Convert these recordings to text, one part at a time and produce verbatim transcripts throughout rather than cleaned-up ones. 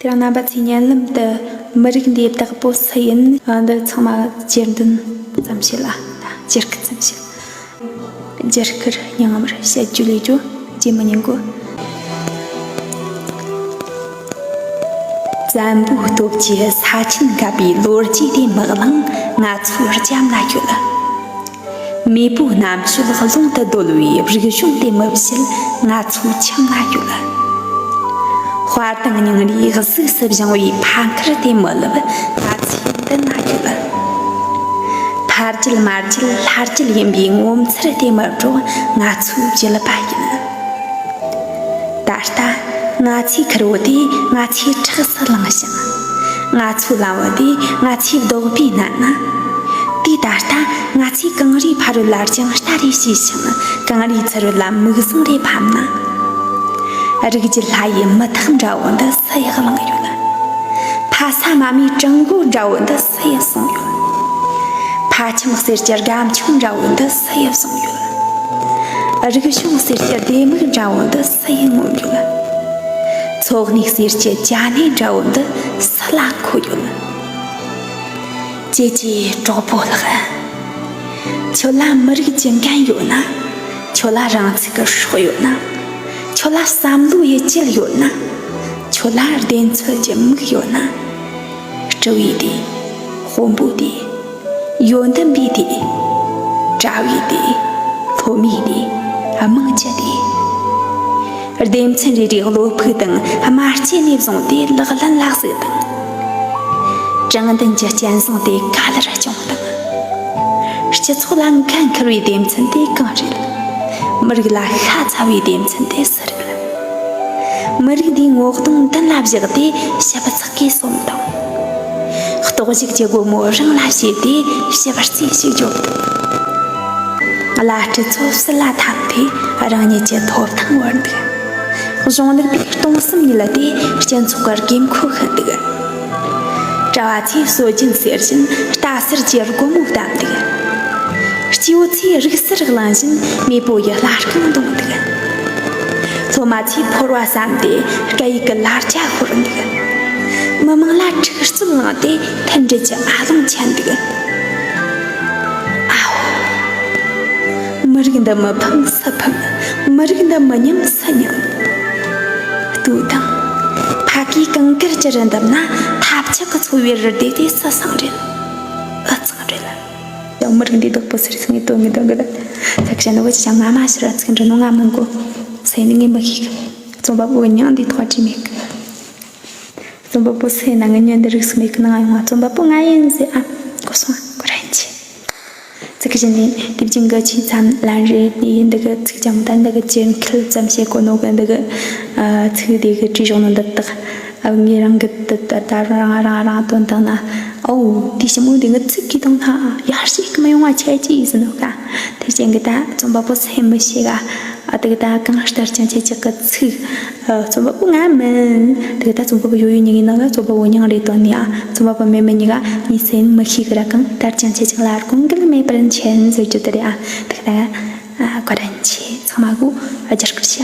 དེ་རིང་རྣམ་པ་ཚོས་སྙན་ལམ་དུ་མི་རིགས་འདིའི་བདག་པོ་སུ་ཡིན། འདི་ཚང་མ་རྗེས་མཐུན་ཙམ་བཤད་ལ། རྒྱུ་སྐར་ཙམ་བཤད། རྒྱུ་སྐར་སྙིང་དམར་བཤད་རྒྱུ་ལས་རྒྱུ་རྗེས་མི་ཉན་གོ། བཙན་པོའི་སྟོབས་ཀྱིས་ས་ཆེན་འགབ་པའི་ལོ་རྒྱུས་དེ་མི་གླེང་། ང་ཚོའི་རྒྱབ་ན་ཡོད། མེས་པོའི་རྣམ་དཔྱོད་ཀློང་དུ་རྡོལ་བའི་རིག་གཞུང་དེ་མི་བཤད། ང་ཚོའི་ཁྱིམ་ན་ཡོད། དཔའ་དང་སྙིང་རུས་གཟུགས་སུ་བཞེངས་པའི་ཕ་མཁར་དེ་མི་ལུབ། ང་ཚོའི་མདུན་ན་ཡོད། ཕ་རྒྱུད་མ་རྒྱུད་ལྷ་རྒྱུད་ཡིན་པའི་ངོ་མཚར་དེ་མི་སྒྲོག། ང་ཚོའི་བརྒྱུད་པ་ཡིན། ད་ལྟ་ང་ཚོའི་ཁུར་བོ་དེ་ང་ཚོའི་ཕྲག་སུ་ལངས་ཤིང་། ང་ཚོའི་ལམ་བུ་དེ་ང་ཚོའི་རྡོག་པའི་སྣ་ན། དེ་ད་ལྟ་ང་ཚོས་གངས་རིའི་ཕ་རོལ་ལ་རྒྱང་ལྟ་རེ་བྱས་ཤིང་། གངས་རིའི་ཚུ་རོལ་ལ་མིག་བཟུང་རེ་ཕབ་ན། རིགས་རྒྱུད་ལྷ་ཡི་མུ་ཐག་འདྲ་བོ་འདི་སུ་ཡིས་གླེང་ཡོད། ཕ་ས་མ་མོའི་བྲང་མགོ་འདྲ་བོ་འདི་སུ་ཡིས་བཟུང་ཡོད། ཕ་ཁྱིམ་གསེར་གྱི་སྒམ་ཆུང་འདྲ་བོ་འདི་སུ་ཡིས་བཟུང་ཡོད། རིག་གཞུང་གསེར་གྱི་ལྡེ་མིག་འདྲ་བོ་འདི་སུ་ཡིས་ངོམ་ཡོད། འཚོ་གནས་གསེར་གྱི་ཅ་ནེ་འདྲ་བོ་འདི་སུ་ལ་མཁོ་ཡོད། ཀྱེ་ཀྱེ་གྲོགས་པོ་ལགས། ཁྱོད་ལ་མི་རིགས་ཀྱི་འགན་ཡོད་ན། ཁྱོད་ལ་རང་ཚུགས་ཀྱི་སྲོག་ཡོད་ན། ཁྱོད་ལ་བསམ་བློ་ཡི་བཅུད་ཡོད་ན། ཁྱོད་ལ་བདེན་འཚོལ་གྱི་མིག་ཡོད་ན། སྤྲུལ་བའི་དེ། དཔོན་པོའི་དེ། ཡོན་ཏན་པའི་དེ། གྲྭ་བའི་དེ། སློབ་མའི་དེ། དམངས་ཀྱི་དེ། སྡེ་ཚན་རེ་རེའི་བློ་ཕུགས་དང་དམར་སྐྱེ་ནས་བཟུང་སྟེ་ལག་ལེན་ལ་གཟིགས་དང་། དྲང་བདེན་གྱི་སྤྱན་བཟང་དེ་ག་ལེར་སྐྱོང་དང་། སྤྱི་ཚོགས་ལ་འགན་འཁུར་བའི་སྡེ་ཚན་དེ་གང་རེད། མི་རིགས་ལ་ཤ་ཚ་བའི་སྡེ་ཚན་དེ་སུ་རེད། མི་རིགས་འདིའི་ངོ་གདོང་མདུན་ལ་བཞག་སྟེ་ཞིབ་ཚགས་ཀྱིས་སོམས་དང་། རྟོག་ཞིབ་ཀྱི་སྒོ་མོ་རང་ལ་ཕྱེས་ཏེ་ཞིབ་རྩིས་ཤིག་རྒྱོབ་དང་། བླ་སྤྲུལ་ཚོ་སུ་ལ་འཐམས་ཏེ་རང་ཉིད་ཀྱི་ཐོབ་ཐང་བོར་འདུག། གཞུང་ལུགས་པས་སྟོང་གསུམ་ཉིད་ལ་དེ་སྤྱི་ཚོགས་ཀྱི་དགོས་མཁོ་ཤེས་འདུག། གྲྭ་བ་ཚོས་སྲོལ་རྒྱུན་ཟེར་བཞིན་རྟ་ཟུར་གྱི་སྒོ་མོ་བསྡམས་འདུག། སྐྱེས་བུ་ཚོས་རིག་གསར་གླེང་བཞིན་མེས་པོ་ཡི་ལྷ་རྐང་བརྡུངས་འདུག། སློབ་མ་ཚོས་ཕོར་བ་བསམས་ཏེ་སྐད་ཡིག་གི་ལ་རྒྱ་ཤོར་འདུག། མི་མང་ལ་འཁྲུག་རྩོད་བསླངས་ཏེ་མཐུན་སྒྲིལ་གྱི་ཨ་ལོང་ཆད་འདུག། ཨའོ། མི་རིགས་འདི་མི་ཕམ་སུ་ཕམ། མི་རིགས་འདི་མི་ཉམས་སུ་ཉམས། ལྟོས་དང་། ཕ་གིའི་གངས་དཀར་གྱི་རི་འདབས་ན་ཐབས་ཆག་གི་ཚོ་བའི་རི་སྡེ་དེ་སུ་སང་རེད། འུ་ཚང་རེད། ཡང་མི་རིགས་འདིའི་བདག་པོ་སུ་རེད་ཟེར་ངས་དོན་གི་དོན་གི་ད། ཚེག་ཞན་ནོ་གི་ཅི་ཅང་ང་མ་ཤི་ར་ཚིག་འདྲི་ནོ་ང་མང་གོ། སེ་ནི་ངས་མི་ཤེས་གི། རྩོམ་པ་པོ་གི་མྱིང་འདི་ཐོག་བྲིས་མེད་གི། རྩོམ་པ་པོ་སུ་ཡིན་ན་ངའི་མྱིང་འདི་རིག་སུ་མེད་གི་ན་ང་ཡོང་བ། རྩོམ་པ་པོ་ང་ཡིན་ཟེར་ཨ། གོ་སོང་ཨ། ཁོ་རང་ཡིན་ཆེ། ཚིག་གཞི་ནི་དེ་བཞིན་གི་ཆེས་མཚམས་ལན་རེ་ནི་འདི་གི་ཚིག་ཅང་ད་འདི་གི་ཅན་ཁིལ་ཙམ་བྱེད་གོ་ནོ་གི་འདི་གི་ཨ་ཚིག་འདི་གི་བྲིས་གཞུང་ནི་འདི་དག། ཨ་ངས་རང་གི་འདི་ད་ད་རང་རང་རང་དོན་དང་ན། ཨོ་དེ་ཞི་མོ་འདི་གི་ཚིག་གི་དང་ན་ཡར་ཞིག་མི་ཡོང་བ་ཆེ་ཆེ་ཡིན་ཟིན་ནོ་ག། དེ་ཅན་གི་ད་རྩོམ་པ་པོ་སེམས་མི་ཤེས་ག། ཨ་དེ་གི་ད་གང་ལྟར་ཀྱང་ཁྱེད་ཅག་གི་ཚིག་ཨ་རྩོམ་པ་པོ་ང་མིན། དེ་གི་ད་རྩོམ་པ་པོ་ཡོད་ཡོད་ཉིད་ཀྱི་ནང་ལ་རྩོམ་པ་པོ་མྱིང་རེ་བཏོན་ནས། ཨ་རྩོམ་པ་པོ་མེད་མེད་ཉིད་ཀ་ངའི་སེམས་མི་ཤེས་གི་ར། གང་ལྟར་ཀྱང་ཁྱེད་ཅག་ལ་དགོངས་འགལ་མེད་པར་མཁྱེན་ཟེར་རྒྱུ་དེ་རེད། ཨ་དེ་གི་ད་ཨ་བཀའ་དྲིན་ཆེ། ཚང་མ་གུ་ཨ་རྒྱ་སྐར་ཤ་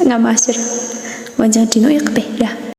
ང་མ་ཤར་འོན་ཀྱང་བྲིས་ནོ་ཡག་པས་ར།